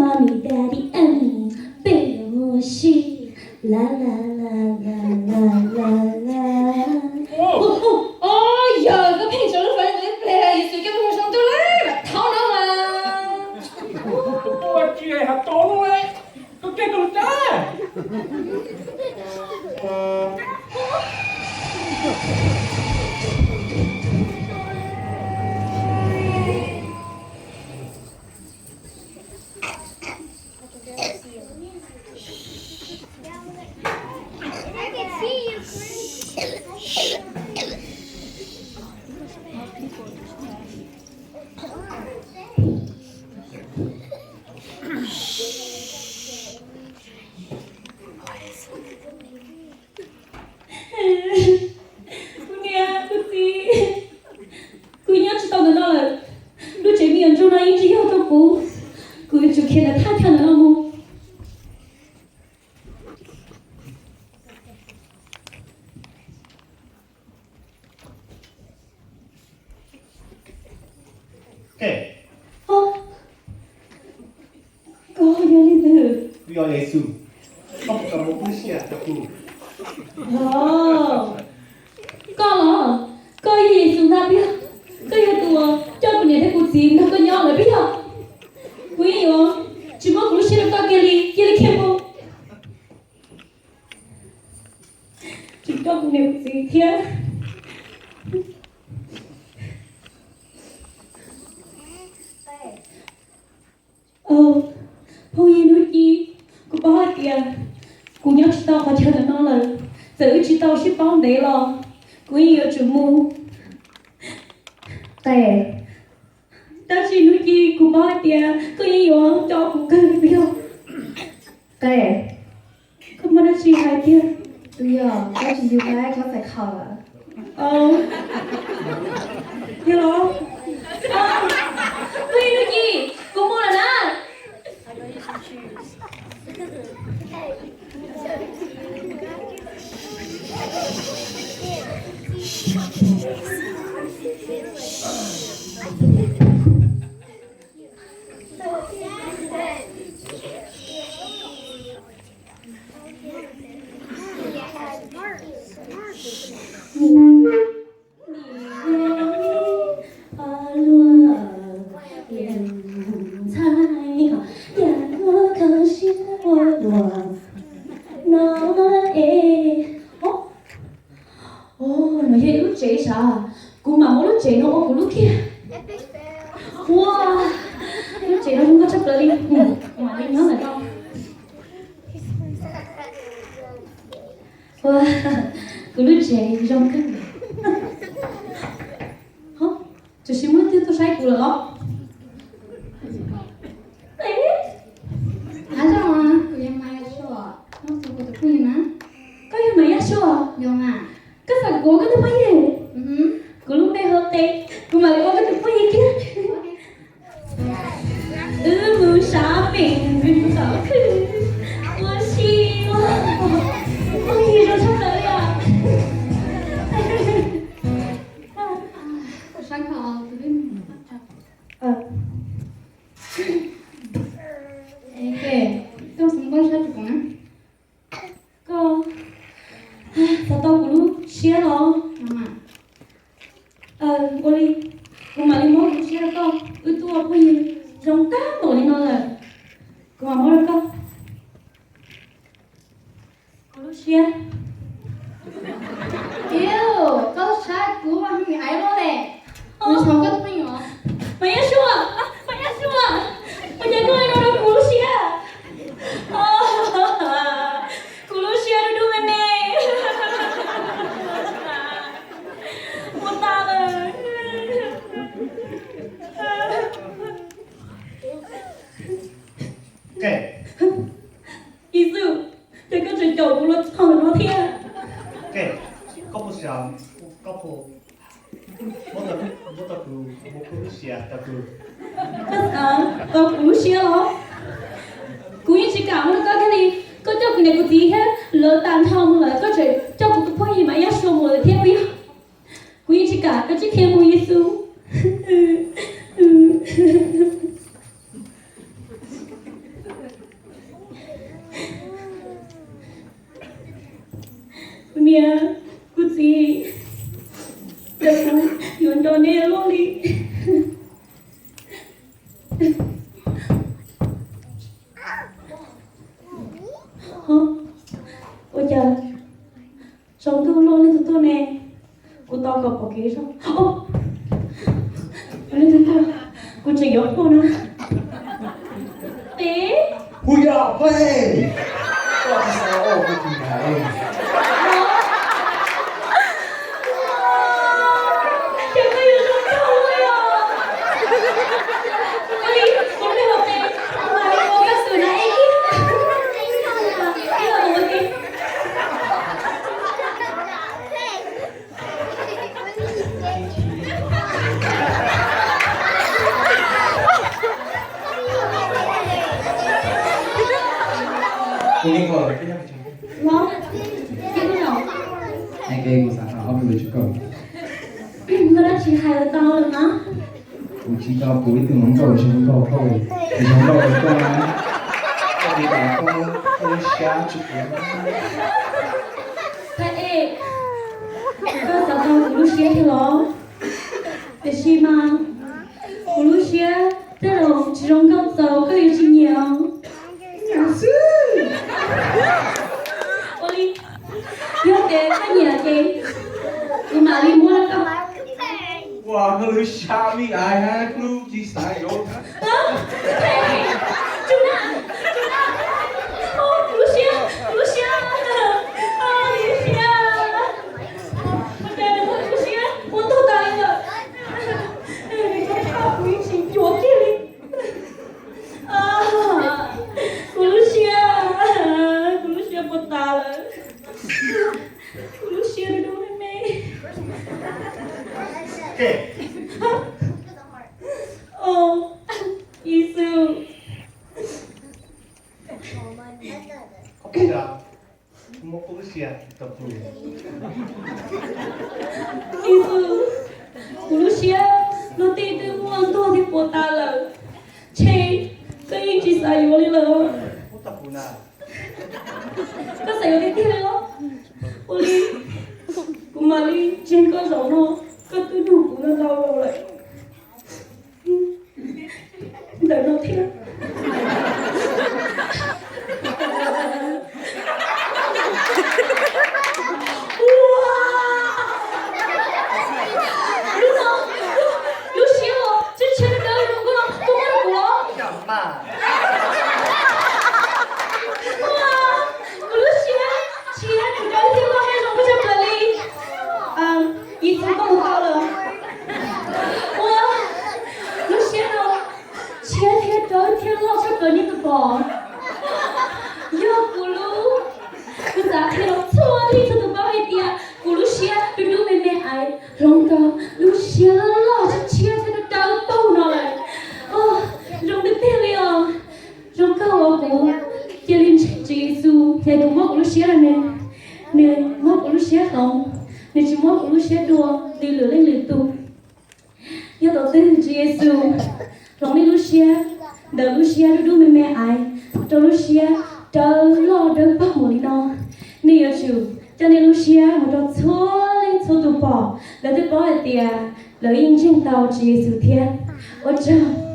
Call me daddy, ej, peb yuav mus ua si, la la la la la la la. Yog koj pheej tso lub fawm ntawd ib pliag, Yexus coj peb mus saum ntuj lawm, thauj no mas. Ua tsis hais tau lub lawm, koj kej koj lub tag. Kuv niam kuv txiv, kuv nyob tsis tau ntawm no lawm. Lub tsev me nyuam ntsuag no yeej tsis yog rau kuv. Kuv yuav tsum khiav ntawm thaj chaw ntawm no mus. Koj yog leej twg? Kuv yog Yexus. Koj puas kam muab kuv lub siab rau kuv? Koj los? Koj yog Yexus ntag puas yog? Koj yog tus uas coj kuv niam thiab kuv txiv nrog koj nyob lawm puas yog? Kuv yeej yuav tsis muab kuv lub siab rau koj kiag li, cia li khiav mus. Tsis coj kuv niam kuv txiv thiab. Phooj ywg Hnub Ci, kuv paub hais tias kuv nyob tsis tau qhov chaw ntawm no lawm. Txawm wb tsis tau sib paub ntev los kuv yeej yuav tsum mus. Qe, tab sis Hnub Ci, kuv paub hais tias koj yeej yuav coj kuv kawg li puas yog? Qe, koj muaj dab tsi hais tiag? Twb yog koj tsis yug tau koj txais khaus lawm. Yog los? Hnub Ci, kuv mus lawm na. Ov, no yog ib lub tsev sav, kuv mam muab lub tsev no ua kuv lub kiag. Ua, lub tsev no zoo nkauj tshaj plaws li, kuv mam li nyob ntawm no. Ua, kuv lub tsev zoo kawg. Ho, tam sim muaj leej twg tuaj saib kuv lawm los? Ab, kuv yog Maiv Yaj Suaj, koj tus phooj ywg na. Koj yog Maiv Yaj Suaj? Yog mas. Koj xav kuv ua koj tus phooj ywg? Kuv lub npe hu Qe, kuv mam li ua koj tus phooj ywg kiag. Wb mus sab pem tom khw ua si, ua phooj ywg zoo tshaj plaws li os. Koj xav koj tus phooj ywg. Koj xav koj tus phooj ywg na. Koj xav tau kuv lub siab los? Ua li, kuv mam li muab kuv lub siab rau koj. Wb tuaj phooj ywg zoo tag npaum li no lawm, kuv mam muab rau koj. Kuv lub siab. Iu, koj saib kuv mas me me aiv loj le. Kuv xav koj tus phooj ywg. Maiv Yaj Suaj, Maiv Yaj Suaj, ua cas koj ua li no rau kuv lub siab? Kuv lub siab dub dub me me. Ua tas lawm. Yexus, ces koj tseem caum kuv los txog ntawm no thiab. Koj puas xav, koj puas muab kuv lub siab rau kuv? Koj xav tau kuv lub siab los? Kuv yeej tsis kam muab rau koj thiaj li, koj coj kuv niam kuv txiv thiab lawv tag nrho mus lawm koj tseem coj kuv tus phooj ywg Maiv Yaj Suaj mus lawm thiab puas yog? Kuv yeej tsis kam koj tsis khiav mus Yexus. Yuav nco nej luaj li. Ua cas tsaus ntuj luaj leej twg tuaj ne? Kuv tos kom pom kev zog. Leej twg tuaj? Kuv tseem yuav quaj na. Peb. Hu yog peb. Koj tsis xav ua kuv tus nais. Ces koj yuav zoo nraug li os. Ua li, kuv lig los peb, kuv mam li ua koj tus nais ib. Ib los ua ke. Kuv lig koj lawm, koj nyob pes tsawg? Los, ces kuv xav hais ob peb lus rau koj. Koj dab tsi hais los tau lawm na. Kuv tsis tau kuv ib tug hluas nkauj zoo nkauj koj, zoo nkauj koj na. Koj tiv tas koj muab koj lub siab tsis pub. Thaj Ej, koj xav tau kuv lub siab thiab los? Tiam sis mas kuv lub siab tej zaum tsis zoo nkauj txaus koj yuav tsis nyiam. Nyiam xwb. Ua li, yog tias koj nyiam ces kuv mam li muab rau koj. Ua koj lub siab me ais na, hlub tsis xav yuav. Tsum na, tsum na. Kuv lub siab, kuv lub siab, kuv lub siab. Ua cas nws muab kuv lub siab muab tuag tas li lawm? Nws tso tag kuv ib tsis cuav kiag li. Kuv lub siab, kuv lub siab puas tas lawm. Kuv lub siab dub dub me me. Yexus. Muab kuv lub siab tau pw. Yexus, kuv lub siab luag tej twb muab tuag thiab puas tas lawm, ntshe koj yeej tsis xav yuav li lawm. Koj xav yuav tiag tiag li los? Ua li, kuv mam li tseg koj zaum no, koj twb nug kuv no tau los lawm. Ntawm no thiab. Ua, lub no, lub siab los tshiab tshiab dawb dawb zoo nkauj no koj muab rau kuv los? Ua, kuv lub siab tshiab dawb thiab loj heev zoo nkauj tshaj plaws li. Yexus, koj mus tau lawm. Ua, lub siab no tshiab thiab dawb thiab loj tshaj plaws nej puas pom? Yog kuv lub. Kuv xav qhia rau txhua leej txhua tus paub hais tias kuv lub siab dub dub me me ais hloov rau lub siab loj loj tshiab tshiab thiab dawb paug no lawm. Zoo tiag tiag li os. Zoo kawg uas kuv cia li ntseeg Tswv Yexus, nws tus muab kuv lub siab rau nws, nws muab kuv lub siab hloov, nws tsis muab kuv lub siab dua li lwm leej lwm tus. Yog thaum twg Tswv Yexus hloov nej lub siab, ntawm lub siab dub dub me me ais rau lub siab dawb loj dawb paug mus li no, nej yuav tsum coj nej lub siab mus rau txhua leej txhua tus pom, lawv thiaj paub hais tias lawv yeej ntseeg tau Tswv Yexus thiab. Ua tsaug.